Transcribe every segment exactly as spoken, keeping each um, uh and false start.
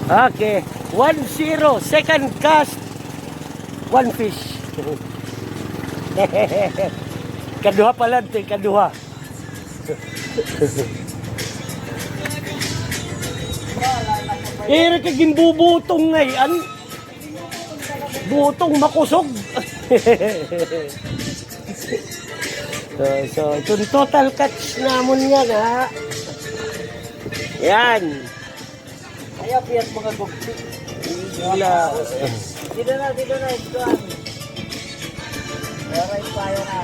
Okay. One zero. Second cast. One fish. Kaduha pa la, te, kaduha. Ira ka gimbubutong ngay-an. Butong makusog. So, so, iton total catch namon yana. Yan. Ay, apiyat mga gugti. Wala. Dito na, dito na, ito, ah. Pero ito, ayaw na.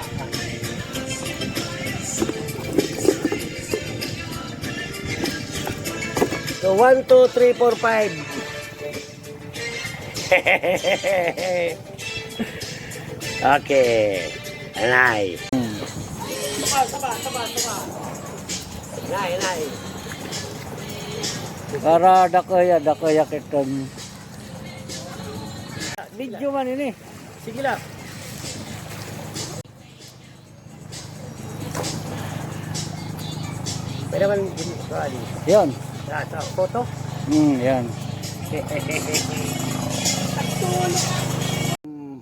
So, one, two, three, four, five. Okay. Anay. Saba, saba, saba, saba. Anay, anay. Para dakuya, dakuya kiton. Video man ini. Sige lang. Pwede man din, kuan. Yan. Ah, sa photo? Hmm, yan. Hmm.